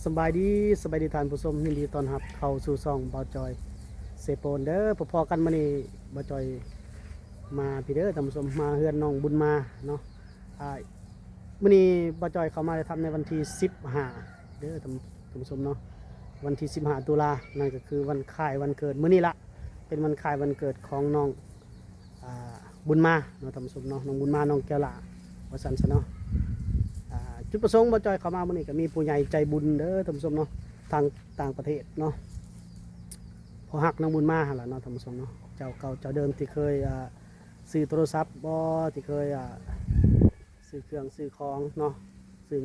ສະບາຍດີ ສະບາຍດີທ່ານຜູ້ຊົມ, ຍິນດີຕ້ອນຮັບເຂົ້າສູ່ຊ່ອງບ່າວຈອຍເຊໂປນເດີ. ພໍ້ກັນມື້ນີ້ ບ່າວຈອຍມາພີ້ເດີທ່ານຜູ້ຊົມ, ມາເຮືອນນ້ອງບຸນມາເນາະ. ອ່າ ມື້ນີ້ບ່າວຈອຍເຂົ້າມາໄດ້ທຳໃນວັນທີສິບຫ້າເດີທ່ານ ທ່ານຜູ້ຊົມເນາະ, ວັນທີສິບຫ້າຕຸລາ, ນັ້ນກໍຄືວັນຄ້າຍວັນເກີດ. ມື້ນີ້ລະເປັນວັນຄ້າຍວັນເກີດຂອງນ້ອງ ອ່າ ບຸນມາເນາະທ່ານຜູ້ຊົມເນາະ, ນ້ອງບຸນມາ ນ້ອງແກ້ວຫຼ້າ ວ່າຊັ້ນຊະເນາະ. ອ່າ ຈຸດປະສົງບ່າວຈອຍເຂົ້າມາມື້ນີ້ກໍມີຜູ້ໃຫຍ່ໃຈບຸນເດີທ່ານຜູ້ຊົມເນາະ, ທາງຕ່າງປະເທດເນາະ, ພໍ່ຮັກນ້ອງບຸນມາຫັ້ນລະເນາະທ່ານຜູ້ຊົມເນາະ, ເຈົ້າເກົ່າເຈົ້າເດີມທີ່ເຄີຍ ອ່າ ຊື້ໂທລະສັບບໍ ທີ່ເຄີຍ ອ່າ ຊື້ເຄື່ອງຊື້ຂອງເນາະ, ຊື້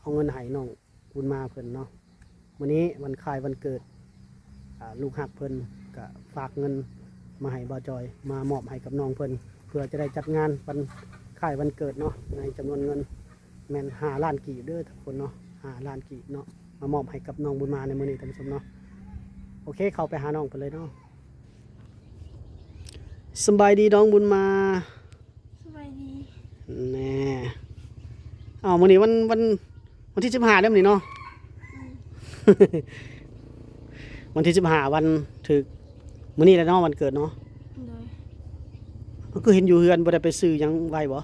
ເອົາເງິນໃຫ້ນ້ອງບຸນມາເພິ່ນເນາະ. ມື້ນີ້ວັນຄ້າຍວັນເກີດ ອ່າ ລູກຮັກເພິ່ນກະຝາກເງິນມາໃຫ້ບ່າວຈອຍ ມາມອບໃຫ້ກັບນ້ອງເພິ່ນ ເພື່ອຈະໄດ້ຈັດງານວັນຄ້າຍວັນເກີດເນາະ, ໃນຈຳນວນເງິນແມ່ນຫ້າລ້ານກີບເດີທຸກຄົນເນາະ, ຫ້າລ້ານກີບເນາະ, ມາມອບໃຫ້ກັບນ້ອງບຸນມາໃນມື້ນີ້ທ່ານຜູ້ຊົມເນາະ. ໂອເຄ ເຂົ້າໄປຫານ້ອງເພິ່ນເລີຍເນາະ. ສະບາຍດີນ້ອງບຸນມາ. ສະບາຍດີ. ແນ່ ອ້າວ ມື້ນີ້ວັນ ວັນ ວັນທີສິບຫ້າແລ້ວມື້ນີ້ເນາະ. ອືມ ວັນທີສິບຫ້າ ວັນຖືກ ມື້ນີ້ແຫຼະເນາະ ວັນເກີດເນາະ. ໂດຍ. ເຮົາຄືເຫັນຢູ່ເຮືອນ ບໍ່ໄດ້ໄປຊື້ຫຍັງໄວ້ບໍ?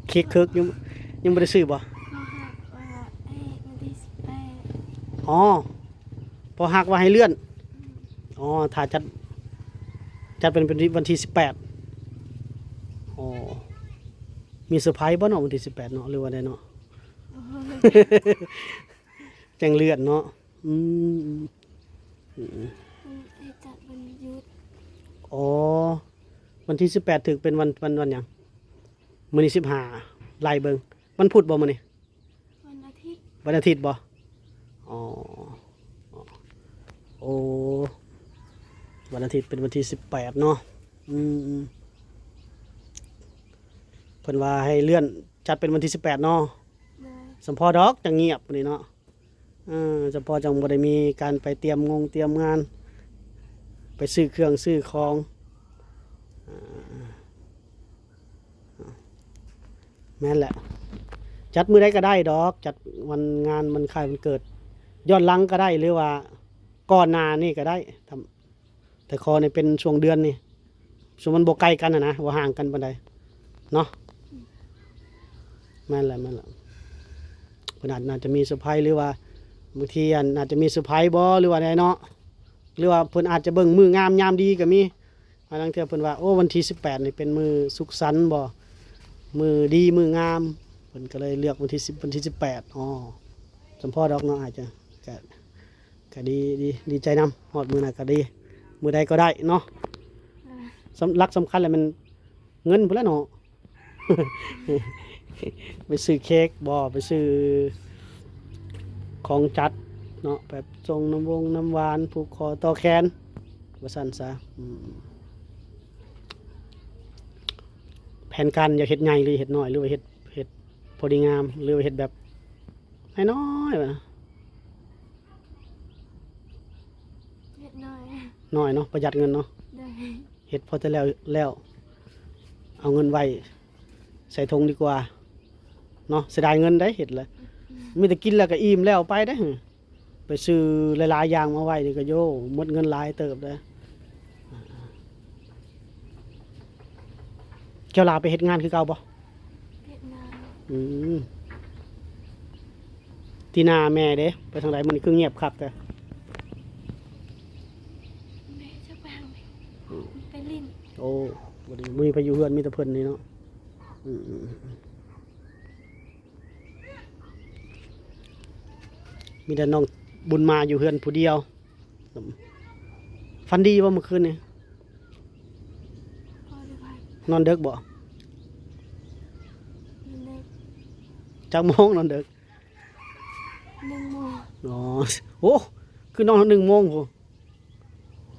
ເຄັກເຄິກ ຍັງ ຍັງບໍ່ໄດ້ຊື້ບໍ? ພໍ່ຮັກວ່າໃຫ້ວັນທີສິບແປດ. ອໍ ພໍ່ຮັກວ່າໃຫ້ເລື່ອນ. ອືມ. ອໍ ຖ້າຈັດ ຈັດເປັນ ເປັນວັນທີສິບແປດ. ອໍ ມີເຊີໄພບໍ່ເນາະ ວັນທີສິບແປດເນາະ ຫຼືວ່າໃດເນາະ? ໂອ້ຍ ແຈ້ງເລື່ອນເນາະ. ອືມ ອືມ ເພິ່ນໃຫ້ຈັດວັນຢຸດ. ອໍ ວັນທີສິບແປດຖືກເປັນວັນ ວັນ ວັນຫຍັງ? ມື້ນີ້ສິບຫ້າ ໄລ່ເບິ່ງ ວັນພຸດບໍ່ມື້ນີ້? ວັນອາທິດ. ວັນອາທິດບໍ່? ອໍ ໂອ້ ວັນອາທິດເປັນວັນທີສິບແປດເນາະ. ອືມ ເພິ່ນວ່າໃຫ້ເລື່ອນຈັດເປັນວັນທີສິບແປດເນາະ. ໂດຍ. ສຳພໍດອກຈັ່ງງຽບມື້ນີ້ເນາະ. ເອີ ສຳພໍຈັ່ງບໍ່ໄດ້ມີການໄປຕຽມງົງຕຽມງານ ໄປຊື້ເຄື່ອງຊື້ຂອງ. ເອີ ແມ່ນແຫຼະ ຈັດມື້ໃດກໍໄດ້ດອກ, ຈັດວັນງານວັນຄ້າຍວັນເກີດ ຍ້ອນຫຼັງກໍໄດ້ ຫຼືວ່າກ່ອນໜ້ານີ້ກໍໄດ້. ແຕ່ຂໍໃຫ້ເປັນຊ່ວງເດືອນນີ້ ຊ່ວງມັນບໍ່ໄກກັນຫັ້ນນະ ບໍ່ຫ່າງກັນປານໃດເນາະ. ແມ່ນແຫຼະ ແມ່ນແຫຼະ ເພິ່ນອາດ ອາດຈະມີເຊີໄພ ຫຼືວ່າບາງທີ ອັນ ອາດຈະມີເຊີໄພບໍ ຫຼືວ່າໃດເນາະ, ຫຼືວ່າເພິ່ນອາດຈະເບິ່ງມື້ງາມຍາມດີກໍມີ. ບາງເທື່ອເພິ່ນວ່າ ໂອ້ ວັນທີສິບແປດນີ້ເປັນມື້ສຸກສັນບໍ ມື້ດີມື້ງາມ ເພິ່ນກໍເລີຍເລືອກວັນທີສິບ ວັນທີສິບແປດ. ອໍ ສຳພໍດອກເນາະ ອາດຈະ ກະ ກະດີ ດີ ດີໃຈນຳ ຮອດມື້ນັ້ນກະດີ ມື້ໃດກໍໄດ້ເນາະ. ເອີ ສຳ ຫຼັກສຳຄັນແຫຼະແມ່ນເງິນພຸ້ນແຫຼະເນາະ ໄປຊື້ເຄັກບໍ ໄປຊື້ຂອງຈັດເນາະ ແບບສົ່ງນ້ຳວົງນ້ຳຫວານ ຜູກຄໍຕໍ່ແຂນ ວ່າຊັ້ນຊະ. ອືມ ແຜນການຢາກເຮັດໃຫຍ່ ຫຼືເຮັດນ້ອຍ ຫຼືວ່າເຮັດ ເຮັດພໍດີງາມ ຫຼືວ່າເຮັດແບບ ນ້ອຍໆ ວ່າ ເຮັດນ້ອຍ ນ້ອຍເນາະ ປະຢັດເງິນເນາະ. ໂດຍ. ເຮັດພໍແຕ່ແລ້ວ ແລ້ວ ເອົາເງິນໄວ້ໃສ່ຖົງດີກວ່າເນາະ ເສຍດາຍເງິນໄດ໋ ເຮັດແລ້ວ ອືມ ມີແຕ່ກິນແລ້ວກໍອີ່ມແລ້ວໄປເດ້. ໄປຊື້ຫຼາຍໆຢ່າງມາໄວ້ນີ້ກໍ ໂຢ ໝົດເງິນຫຼາຍເຕີບເດ້. ແກ້ວຫຼ້າໄປເຮັດງານຄືເກົ່າບໍ່? ເຮັດງານ. ອືມ ທີ່ໜ້າແມ່ເດ້ ໄປທາງໃດ? ມື້ນີ້ຄືງຽບຄັກແທ້? ແມ່ຈັກໄປທາງໃດ? ອືມ ໄປຫຼິ້ນ. ໂອ້ ບໍ່ໄດ້ ບໍ່ມີໃຜຢູ່ເຮືອນ ມີແຕ່ເພິ່ນນີ້ເນາະ. ອືມ ມີແຕ່ນ້ອງບຸນມາຢູ່ເຮືອນຜູ້ດຽວ. ຝັນດີບໍ່ມື້ຄືນນີ້? ພໍໄດ້ຝັນ. ນອນເດິກບໍ່? ນອນເດິກ. ຈັກໂມງນອນເດິກ? ໜຶ່ງໂມງ. ອໍ ໂອ້ ຄືນອນຮອດໜຶ່ງໂມງພຸ້ນ.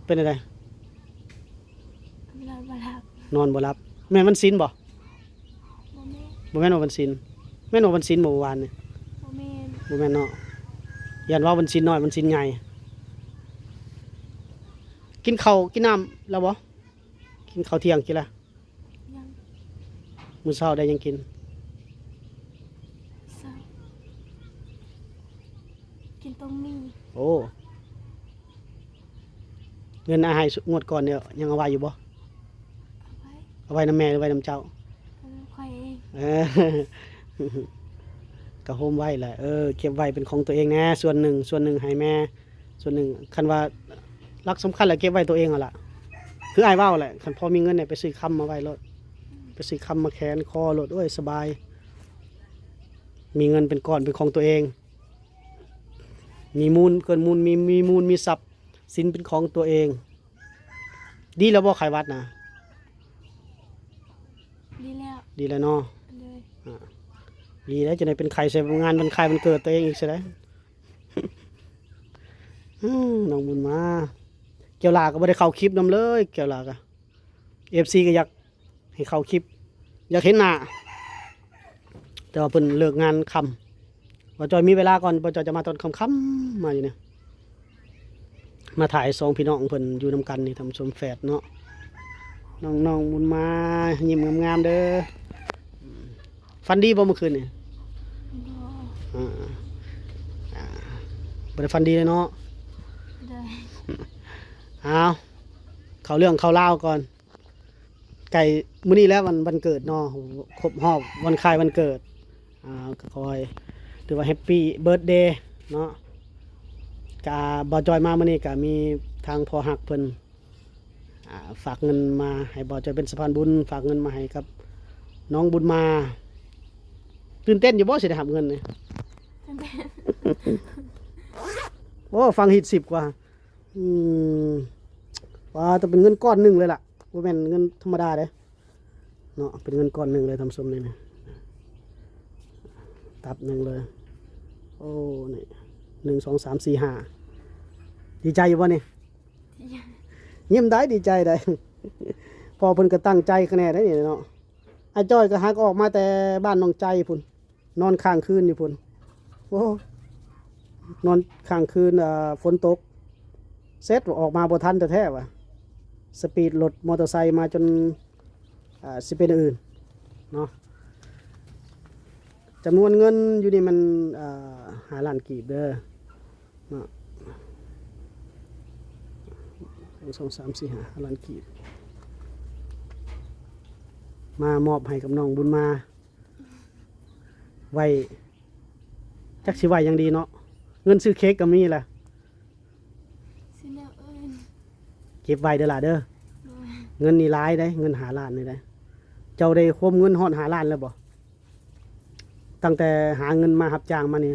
ເປັນຈັ່ງໃດ? ນອນບໍ່ຫຼັບ. ນອນບໍ່ຫຼັບ. ແມ່ນວັນສິນບໍ່? ບໍ່ແມ່ນ. ບໍ່ແມ່ນວ່າວັນສິນ. ແມ່ນວ່າວັນສິນບໍ່ມື້ວານນີ້? ບໍ່ແມ່ນ. ບໍ່ແມ່ນເນາະ. ຢ້ານວ່າວັນສິນນ້ອຍ ວັນສິນໃຫຍ່. ກິນເຂົ້າກິນນ້ຳແລ້ວບໍ່? ກິນເຂົ້າທ່ຽງກິນລະ? ຍັງ. ມື້ເຊົ້າໄດ້ຫຍັງກິນ? ເຊົ້າ ໂອ້ ເງິນອ້າຍໃຫ້ງວດກ່ອນນີ້ ຍັງເອົາໄວ້ຢູ່ບໍ່? ເອົາໄວ້ ເອົາໄວ້ນຳແມ່ ຫຼືໄວ້ນຳເຈົ້າ? ເອົາໄວ້ນຳຂ້ອຍເອງ. ເອີ ກໍໂຮມໄວ້ແຫຼະ ເອີ ເກັບໄວ້ເປັນຂອງຕົວເອງແດ່ ສ່ວນໜຶ່ງ ສ່ວນໜຶ່ງໃຫ້ແມ່ ສ່ວນໜຶ່ງ ຄັນວ່າຫຼັກສຳຄັນລະເກັບໄວ້ຕົວເອງຫັ້ນລະ ຄືອ້າຍເວົ້າແຫຼະ ຄັນພໍມີເງິນນີ້ໄປຊື້ຄຳມາໄວ້ໂລດ ໄປຊື້ຄຳມາແຂນຄໍໂລດ ໂອ້ຍ ສະບາຍ ມີເງິນເປັນກ້ອນເປັນຂອງຕົວເອງ ມີມູນເກີນມູນ ມີ ມີມູນມີຊັບສິນເປັນຂອງຕົວເອງ. ດີແລ້ວບໍ່ໄຂ້ຫວັດນະ? ດີແລ້ວ ດີແລ້ວເນາະ ໂດຍ ອ່າ ດີແລ້ວ ຈະໄດ້ເປັນໄຂ້ໃສ່ງານວັນຄ້າຍວັນເກີດຕົວເອງອີກຊະໄດ໋. ອືມ ນ້ອງບຸນມາ ແກ້ວຫຼ້າກໍບໍ່ໄດ້ເຂົ້າຄລິບນຳເລີຍ ແກ້ວຫຼ້າກໍ ເອັຟຊີກໍຢາກໃຫ້ເຂົ້າຄລິບ ຢາກເຫັນໜ້າ ແຕ່ວ່າເພິ່ນເລີກງານຄ່ຳ ບ່າວຈ້ອຍມີເວລາກ່ອນ ບ່າວຈ້ອຍຈະມາຕອນຄ່ຳໆ ມາຢູ່ນີ້ ມາຖ່າຍສອງພີ່ນ້ອງເພິ່ນຢູ່ນຳກັນນີ້ ທ່ານຜູ້ຊົມ ແຝດເນາະ ນ້ອງໆ ບຸນມາ ຍິ້ມງາມໆເດີ. ຝັນດີບໍ່ມື້ຄືນນີ້? ບໍ່ ອ່າ ອ່າ ບໍ່ໄດ້ຝັນດີເລີຍເນາະ ໂດຍ ເອົາ ເຂົ້າເລື່ອງເຂົ້າລາວກ່ອນ ໃກ້ມື້ນີ້ແລ້ວ ວັນ ວັນເກີດເນາະ ຄົບຮອບວັນຄ້າຍວັນເກີດ ອ່າ ກໍຂໍໃຫ້ຖືວ່າແຮັບປີເບີດເດເນາະ ກະບ່າວຈ້ອຍມາມື້ນີ້ກະມີທາງພໍ່ຮັກເພິ່ນ ອ່າ ຝາກເງິນມາໃຫ້ບ່າວຈ້ອຍເປັນສະພານບຸນ ຝາກເງິນມາໃຫ້ກັບນ້ອງບຸນມາ. ຕື່ນເຕັ້ນຢູ່ບໍ່ຊິໄດ້ຮັບເງິນນີ້? ຕື່ນເຕັ້ນ ໂອ້ ຟັງຮີດສິບກວ່າ ອືມ ວ່າແຕ່ເປັນເງິນກ້ອນໜຶ່ງເລີຍລະ ບໍ່ແມ່ນເງິນທຳມະດາເດ້ເນາະ ເປັນເງິນກ້ອນໜຶ່ງເລີຍທ່ານຜູ້ຊົມນີ້ນະ ຕັບໜຶ່ງເລີຍ ໂອ້ ນີ້ ໜຶ່ງ ສອງ ສາມ ສີ່ ຫ້າ ດີໃຈຢູ່ບໍ່ນີ້? ຍິ້ມໄດ້ ດີໃຈໄດ້ ພໍ່ເພິ່ນກໍຕັ້ງໃຈຂະແນນໄດ໋ນີ້ເນາະ ອ້າຍຈ້ອຍກໍຫາກອອກມາແຕ່ບ້ານໜອງໃຈພຸ້ນ ນອນຄ້າງຄືນຢູ່ພຸ້ນ ໂອ້ ນອນຄ້າງຄືນ ເອີ ຝົນຕົກ ເສັດ ອອກມາບໍ່ທັນແທ້ໆ ວ່າ ສະປີດລົດມໍເຕີໄຊມາຈົນ ອ່າ ຊິເປັນອື່ນເນາະ ຈຳນວນເງິນຢູ່ນີ້ມັນ ອ່າ ຫ້າລ້ານກີບເດີເນາະ ໜຶ່ງ ສອງ ສາມ ສີ່ ຫ້າ ຫ້າລ້ານກີບ ມາມອບໃຫ້ກັບນ້ອງບຸນມາ ໄວ້ ຈັກຊິໄວ້ຫຍັງດີເນາະ ເງິນຊື້ເຄັກກໍມີລະ ຊື້ແນວອື່ນ ເກັບໄວ້ເດີຫຼ້າເດີ ໂດຍ ເງິນນີ້ຫຼາຍເດ້ ເງິນຫ້າລ້ານນີ້ເດ້ ເຈົ້າໄດ້ໂຮມເງິນຮອດຫ້າລ້ານແລ້ວບໍ່? ຕັ້ງແຕ່ຫາເງິນມາຮັບຈ້າງມານີ້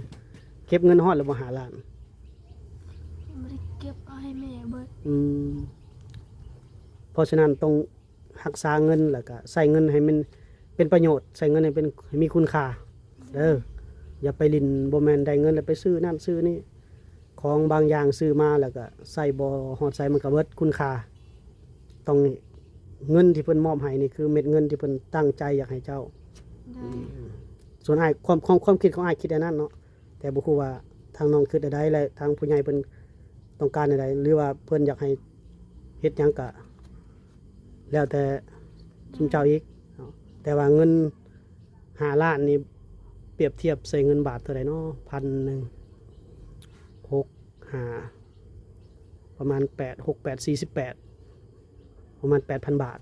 ເກັບເງິນຮອດແລ້ວບໍ່ ຫ້າລ້ານ? ບໍ່ໄດ້ເກັບ ເອົາໃຫ້ແມ່ເບິດ ອືມ ເພາະສະນັ້ນຕ້ອງ ຮັກສາເງິນ ແລ້ວກະໃຊ້ເງິນໃຫ້ມັນເປັນປະໂຫຍດ ໃຊ້ເງິນໃຫ້ເປັນ ໃຫ້ມີຄຸນຄ່າເດີ ຢ່າໄປຫຼິ້ນ ບໍ່ແມ່ນໄດ້ເງິນແລ້ວໄປຊື້ນັ້ນຊື້ນີ້ ຂອງບາງຢ່າງຊື້ມາແລ້ວກະໃຊ້ບໍ່ຮອດໃສ ມັນກະເບິດຄຸນຄ່າ ຕ້ອງ ເງິນທີ່ເພິ່ນມອບໃຫ້ນີ້ຄືເມັດເງິນທີ່ເພິ່ນຕັ້ງໃຈຢາກໃຫ້ເຈົ້າ ໂດຍ ອືມ ສ່ວນອ້າຍ ຄວາມ ຄວາມ ຄວາມຄິດຂອງອ້າຍຄິດແນວນັ້ນເນາະ ແຕ່ບໍ່ຮູ້ວ່າທາງນ້ອງຄິດແນວໃດ ແລະ ທາງຜູ້ໃຫຍ່ເພິ່ນຕ້ອງການແນວໃດ ຫຼືວ່າເພິ່ນຢາກໃຫ້ເຮັດຫຍັງກະແລ້ວແຕ່ຊຸມເຈົ້າອີກເນາະ ແຕ່ວ່າເງິນຫ້າລ້ານນີ້ ປຽບທຽບໃສ່ເງິນບາດເທົ່າໃດເນາະ ພັນໜຶ່ງ ຫົກ ຫ້າ ປະມານແປດ ຫົກ ແປດ ສີ່ສິບແປດ ປະມານແປດພັນບາດ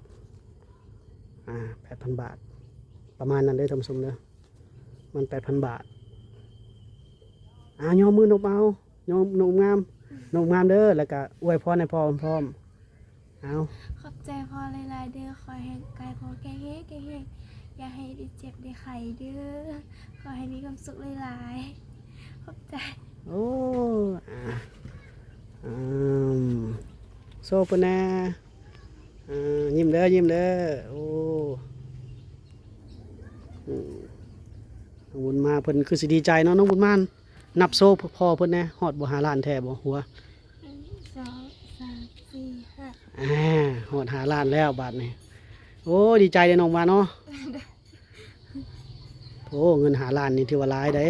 ອ່າ ແປດພັນບາດ ປະມານນັ້ນເດີທ່ານຜູ້ຊົມເດີ ມັນແປດພັນບາດ ອ່າ ຍົກມືນົບເອົາ ຍົກ ນົບງາມ ນົບງາມເດີ ແລ້ວກະອວຍພອນໃຫ້ພໍ່ພ້ອມ ເອົາ ຂອບໃຈພໍ່ຫຼາຍໆເດີ ຂໍໃຫ້ກາຍພໍ່ແຂງແຮງ ແຂງແຮງ ຢ່າໃຫ້ໄດ້ເຈັບໄດ້ໄຂ້ເດີ ຂໍໃຫ້ມີຄວາມສຸກຫຼາຍໆ ຂອບໃຈ ໂອ້ ອ່າ ອືມ ໂຊເພິ່ນແດ່ ອ່າ ຍິ້ມເດີ ຍິ້ມເດີ ໂອ້ ອືມ ນ້ອງບຸນມາເພິ່ນຄືຊິດີໃຈເນາະ ນ້ອງບຸນມາ ນັບໂຊພໍ່ເພິ່ນແດ່ ຮອດບໍ່ ຫ້າລ້ານແທ້ບໍ່ ຫົວ ໜຶ່ງ ສອງ ສາມ ສີ່ ຫ້າ ອ່າ ຮອດຫ້າລ້ານແລ້ວບາດນີ້ ໂອ້ ດີໃຈເດ້ນ້ອງມາເນາະ ໂອ້ ເງິນຫ້າລ້ານນີ້ຖືວ່າຫຼາຍເດ້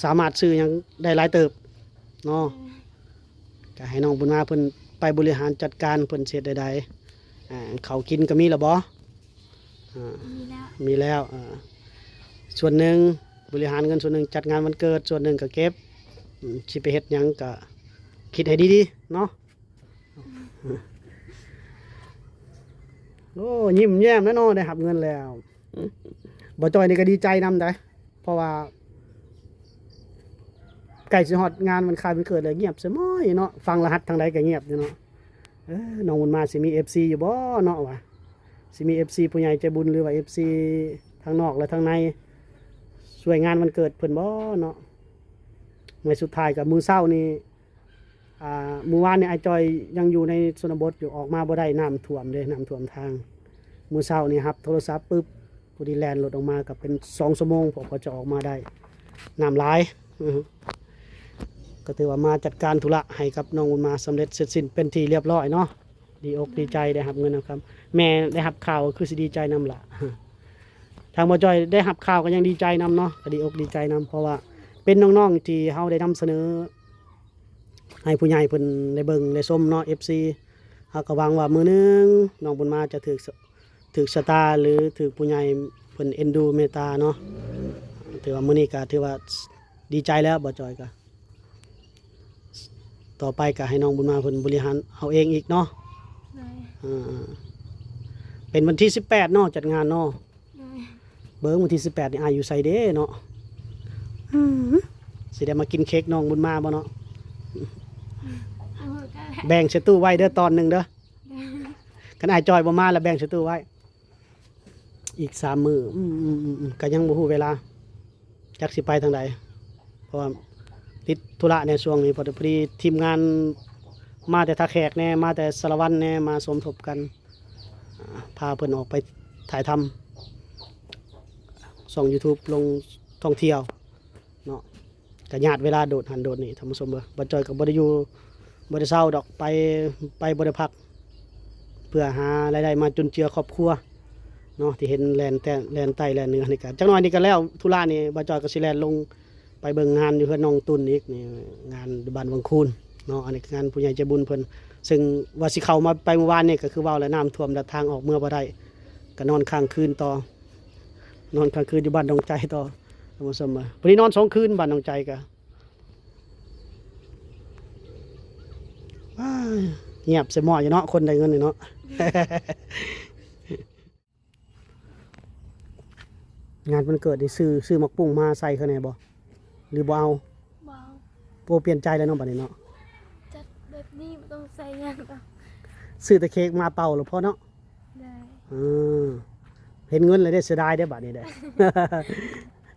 ສາມາດຊື້ຫຍັງໄດ້ຫຼາຍເຕີບເນາະ ອືມ ກະໃຫ້ນ້ອງບຸນມາເພິ່ນໄປບໍລິຫານຈັດການ ເພິ່ນຊິເຮັດແນວໃດ ອ່າ ເຂົ້າກິນກໍມີແລ້ວບໍ່? ອ່າ ມີແລ້ວ ມີແລ້ວ ອ່າ ສ່ວນໜຶ່ງບໍລິຫານເງິນ ສ່ວນໜຶ່ງຈັດງານວັນເກີດ ສ່ວນໜຶ່ງກໍເກັບ ອືມ ຊິໄປເຮັດຫຍັງກະຄິດໃຫ້ດີໆເນາະ. ໂອ້ ຍິ້ມແຍ້ມແລ້ວເນາະ ໄດ້ຮັບເງິນແລ້ວ. ບໍ່ຈ່ອຍນີ້ກໍດີໃຈນຳໃດ ເພາະວ່າໃກ້ຊິຮອດງານວັນຄ້າຍວັນເກີດແລ້ວ ງຽບສະໝອຍເນາະ. ຟັງລະຫັດທາງໃດກໍງຽບຢູ່ເນາະ. ເອີ ນ້ອງບຸນມາຊິມີເອັຟຊີຢູ່ບໍ່ເນາະ ວ່າຊິມີເອັຟຊີຜູ້ໃຫຍ່ໃຈບຸນ ຫຼືວ່າເອັຟຊີທາງນອກ ແລະ ທາງໃນ ຊ່ວຍງານວັນເກີດເພິ່ນບໍ່ເນາະ. ໃນສຸດທ້າຍກໍມື້ເຊົ້ານີ້ ອ່າ ມື້ວານນີ້ອ້າຍຈ່ອຍຍັງຢູ່ໃນຊົນນະບົດຢູ່ ອອກມາບໍ່ໄດ້ ນ້ຳຖ້ວມເດ້ ນ້ຳຖ້ວມທາງ. ມື້ເຊົ້ານີ້ຮັບໂທລະສັບປຶບ ພໍດີແລ່ນລົດອອກມາ ກໍເປັນສອງຊົ່ວໂມງ ເພື່ອກວ່າຈະອອກມາໄດ້ ນ້ຳຫຼາຍ. ກໍຖືວ່າມາຈັດການທຸລະໃຫ້ກັບນ້ອງບຸນມາສຳເລັດເສັດສິ້ນເປັນທີ່ລຽບຮ້ອຍເນາະ. ດີອົກດີໃຈໄດ້ຮັບເງິນນຳຄຳ. ແມ່ໄດ້ຮັບຂ່າວກໍຄືຊິດີໃຈນຳລະ. ທາງບໍ່ຈ່ອຍໄດ້ຮັບຂ່າວກໍຍັງດີໃຈນຳເນາະ ກໍດີອົກດີໃຈນຳ ເພາະວ່າເປັນນ້ອງໆທີ່ເຮົາໄດ້ນຳສະເໜີໃຫ້ຜູ້ໃຫຍ່ເພິ່ນໄດ້ເບິ່ງໄດ້ຊົມເນາະ ເອັຟຊີ. ເຮົາກໍຫວັງວ່າມື້ໜຶ່ງນ້ອງບຸນມາຈະຖືກ ຖືກຊະຕາ ຫຼື ຖືກຜູ້ໃຫຍ່ເພິ່ນເອັນດູເມດຕາເນາະ. ຖືວ່າມື້ນີ້ກໍຖືວ່າດີໃຈແລ້ວ ບໍ່ຈ່ອຍກໍ ຕໍ່ໄປກໍໃຫ້ນ້ອງບຸນມາເພິ່ນບໍລິຫານເອົາເອງອີກເນາະ. ໂດຍ ເອີ ເປັນວັນທີສິບແປດເນາະ ຈັດງານເນາະ. ໂດຍ ເບິ່ງວັນທີສິບແປດນີ້ອ້າຍຢູ່ໃສເດ້ເນາະ. ອືມ ຊິໄດ້ມາກິນເຄັກນ້ອງບຸນມາບໍ່ເນາະ. ໂອ້ຍ ກໍແບ່ງໃສ່ຕູ້ໄວ້ເດີຕອນໜຶ່ງເດີ. ໂດຍ ຄັນອ້າຍຈ່ອຍບໍ່ມາລະແບ່ງໃສ່ຕູ້ໄວ້. ອີກສາມມື້ ອືມ ອືມ ອືມ ອືມ ກໍຍັງບໍ່ຮູ້ເວລາ ຈັກຊິໄປທາງໃດ ເພາະວ່າຕິດທຸລະໃນຊ່ວງນີ້. ພໍດີທີມງານມາແຕ່ທ່າແຂກແດ່ ມາແຕ່ສາລະວັນແດ່ ມາສົມທົບກັນ ອ່າ ພາເພິ່ນອອກໄປຖ່າຍທຳຊ່ອງຢູທູບ ລົງທ່ອງທ່ຽວ ເນາະ ກະຍາດເວລາໂດດຫັ້ນໂດດນີ້ ທ່ານຜູ້ຊົມເອີຍ. ບໍ່ຈ່ອຍກໍບໍ່ໄດ້ຢູ່ ບໍ່ໄດ້ເຊົາດອກ ໄປ ໄປບໍ່ໄດ້ພັກ ເພື່ອຫາລາຍໄດ້ມາຈຸນເຈືອຄອບຄົວເນາະ ທີ່ເຫັນແລ່ນແຕ່ ແລ່ນໃຕ້ແລ່ນເໜືອນີ້. ກະຈັກໜ້ອຍນີ້ກໍແລ້ວທຸລະນີ້ ບໍ່ຈ່ອຍກໍຊິແລ່ນລົງໄປເບິ່ງງານຢູ່ເຮືອນນ້ອງຕຸ່ນອີກນີ້ ງານຢູ່ບ້ານວັງຄູນເນາະ. ອັນນີ້ງານຜູ້ໃຫຍ່ໃຈບຸນເພິ່ນ ເຊິ່ງວ່າຊິເຂົ້າມາໄປມື້ວານນີ້ ກໍຄືເວົ້າແລ້ວ ນ້ຳຖ້ວມ ແລະ ທາງອອກເມືອບໍ່ໄດ້ ກໍນອນຄ້າງຄືນຕໍ່ ນອນຄ້າງຄືນຢູ່ບ້ານດອງໃຈຕໍ່ ທ່ານຜູ້ຊົມເອີຍ. ພໍດີນອນສອງຄືນບ້ານດອງໃຈກະ ວ້າຍ ງຽບໃສ່ໝໍ້ຢູ່ເນາະ ຄົນໄດ້ເງິນນີ້ເນາະ. ງານວັນເກີດນີ້ ຊື້ ຊື້ໝາກປຸ້ງມາໃສ່ເຂົາແດ່ບໍ່ ຫຼືບໍ່ເອົາ? ບໍ່ເອົາ. ໂອ້ ປ່ຽນໃຈແລ້ວເນາະ ບັດນີ້ເນາະ. ຈັດແບບນີ້ບໍ່ຕ້ອງໃສ່ຫຍັງດອກ. ຊື້ແຕ່ເຄັກມາເປົ່າລະພໍເນາະ. ໂດຍ ເອີ ເຫັນເງິນແລ້ວເດ້ ເສຍດາຍເດ້ບາດນີ້ເດ້.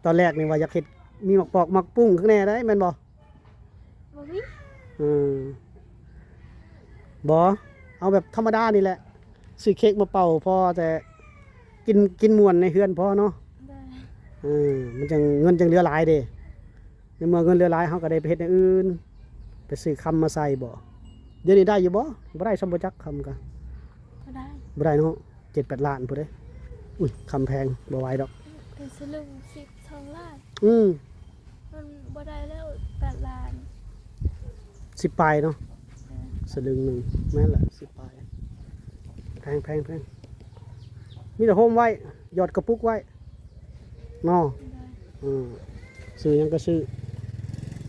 ຕອນແລກນີ້ວ່າຢາກເຮັດ ມີໝາກປອກໝາກປຸ້ງຂ້າງແນ່ໄດ໋ ແມ່ນບໍ່? ບໍ່ມີ. ເອີ ບໍ່ ເອົາແບບທຳມະດານີ້ແຫຼະ ຊື້ເຄັກມາເປົ່າ ພໍແຕ່ກິນ ກິນມ່ວນໃນເຮືອນພໍເນາະ. ໂດຍ ເອີ ມັນຈັ່ງ ເງິນຈັ່ງເຫຼືອຫຼາຍເດ້. ໃນເມື່ອເງິນເຫຼືອຫຼາຍ ເຮົາກໍໄດ້ໄປເຮັດແນວອື່ນ ໄປຊື້ຄຳມາໃສ່ບໍ? ດຽວນີ້ໄດ້ຢູ່ບໍ? ບໍ່ໄດ້ຊ້ຳບໍ່ຈັກ ຄຳກະ ບໍ່ໄດ້ ບໍ່ໄດ້ເນາະ ເຈັດແປດລ້ານພຸ້ນເດ້. ອຸ້ຍ ຄຳແພງ ບໍ່ໄຫວດອກ. ເປັນສະລຶງສິບສອງລ້ານ. ອືມ ມັນບໍ່ໄດ້ແລ້ວ ແປດລ້ານ ສິບປາຍເນາະ. ເອີ ສະລຶງໜຶ່ງ ແມ່ນລະ ສິບປາຍ ແພງ ແພງ ແພງ. ມີແຕ່ໂຮມໄວ້ ຫຍອດກະປຸກໄວ້ເນາະ. ໂດຍ ເອີ ຊື້ຫຍັງກໍຊື້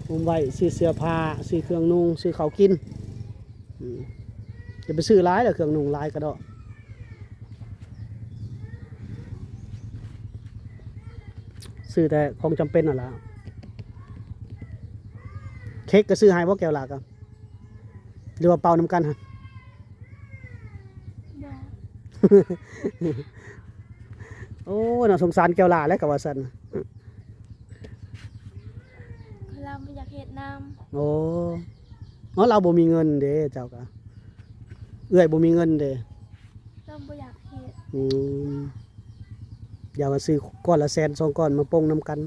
ໂຮມໄວ້ ຊື້ເສື້ອຜ້າ ຊື້ເຄື່ອງນຸ່ງ ຊື້ເຂົ້າກິນ. ອືມ ຢ່າໄປຊື້ຫຼາຍເດີ ເຄື່ອງນຸ່ງຫຼາຍກະດອກ ຊື້ແຕ່ຂອງຈຳເປັນຫັ້ນລະ. ເຄັກກໍຊື້ໃຫ້ບໍ່ແກ້ວຫຼາກະ ຫຼືວ່າເປົ່ານຳກັນຫັ້ນ? ບໍ່. ໂອ້ ໜ້າສົງສານແກ້ວຫຼາແຫຼະ ກໍວ່າຊັ້ນ. ລາວບໍ່ຢາກເຮັດນຳ. ໂອ້ ເອົາ ລາວບໍ່ມີເງິນເດ້ ເຈົ້າກະ ເອື້ອຍບໍ່ມີເງິນເດ້. ລາວບໍ່ຢາກເຮັດ. ອືມ ຢ່າວ່າຊື້ກ້ອນລະແສນສອງກ້ອນມາປົງນຳກັນ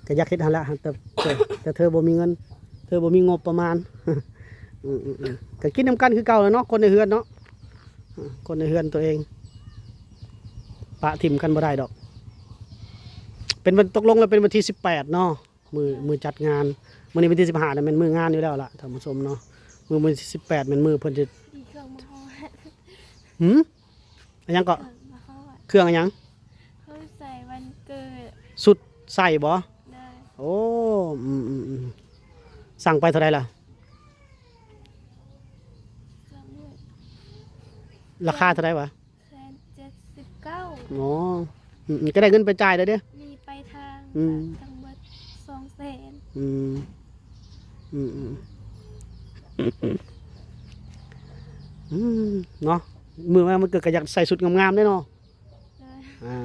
ກໍຢາກເຮັດຫັ້ນລະ ແຕ່ ແຕ່ ແຕ່ເທີບໍ່ມີເງິນ ເທີບໍ່ມີງົບປະມານ. ອືມໆໆ ກໍກິນນຳກັນຄືເກົ່າແຫຼະເນາະ ຄົນໃນເຮືອນເນາະ ເອີ ຄົນໃນເຮືອນຕົວເອງ ປະຖິ້ມກັນບໍ່ໄດ້ດອກ. ເປັນວັນ ຕົກລົງແລ້ວເປັນວັນທີສິບແປດເນາະ ມື້ ມື້ຈັດງານ. ມື້ນີ້ວັນທີສິບຫ້ານະ ແມ່ນມື້ງານຢູ່ແລ້ວລະທ່ານຜູ້ຊົມເນາະ. ມື້ ມື້ທີສິບແປດແມ່ນມື້ເພິ່ນຈະ ອີເຄື່ອງມາຮອດ. ຫື? ອັນຫຍັງເກາະ? ເຄື່ອງມາຮອດ. ເຄື່ອງອັນຫຍັງ? ເຄື່ອງໃສ່ວັນເກີດ. ຊຸດໃສ່ບໍ? ໂດຍ. ໂອ້ ອືມໆໆ ສັ່ງໄປເທົ່າໃດລະ? ລາຄາເທົ່າໃດຫວາ? ແສນເຈັດສິບເກົ້າ. ອໍ ອືມໆ ກໍໄດ້ເງິນໄປຈ່າຍແລ້ວເດ້? ມີປາຍທາງ ອືມ ທັງເບິດສອງແສນ. ອືມ ອືມໆ ອືມ ເນາະ ມື້ມາວັນເກີດກໍຢາກໃສ່ຊຸດງາມໆເດ້ເນາະ. ໂດຍ ອ່າ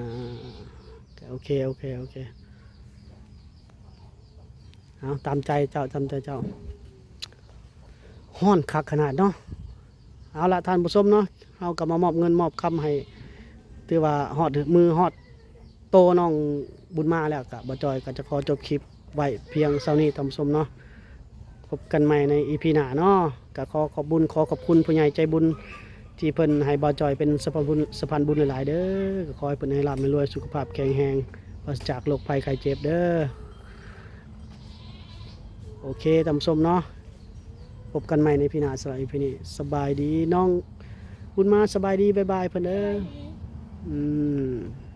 ໂອເຄ ໂອເຄ ໂອເຄ ເອົາ ຕາມໃຈເຈົ້າ ຕາມໃຈເຈົ້າ. ຮ້ອນຄັກຂະໜາດເນາະ. ເອົາລະ ທ່ານຜູ້ຊົມເນາະ, ເຮົາກໍມາມອບເງິນມອບຄຳໃຫ້ ຖືວ່າຮອດມືຮອດໂຕນ້ອງບຸນມາແລ້ວ, ກະບ່າວຈ່ອຍກໍຈະຂໍຈົບຄລິບໄວ້ພຽງເທົ່ານີ້ ທ່ານຜູ້ຊົມເນາະ. ພົບກັນໃໝ່ໃນອີພີໜ້າເນາະ. ກໍຂໍຂອບບຸນ ຂໍຂອບຄຸນຜູ້ໃຫຍ່ໃຈບຸນ ທີ່ເພິ່ນໃຫ້ບ່າວຈ່ອຍເປັນສະພານບຸນ ສະພານບຸນຫຼາຍໆເດີ້. ກໍຂໍໃຫ້ເພິ່ນໃຫ້ລາບໃຫ້ລວຍ ສຸຂະພາບແຂງແຮງ ປາສະຈາກໂລກໄພໄຂ້ເຈັບເດີ້. ໂອເຄ ທ່ານຜູ້ຊົມເນາະ, ພົບກັນໃໝ່ໃນອີພີໜ້າ. ສຳລັບອີພີນີ້ ສະບາຍດີ ນ້ອງບຸນມາ ສະບາຍດີ ບາຍບາຍເພິ່ນເດີ້. ສະບາຍດີ. ອືມ.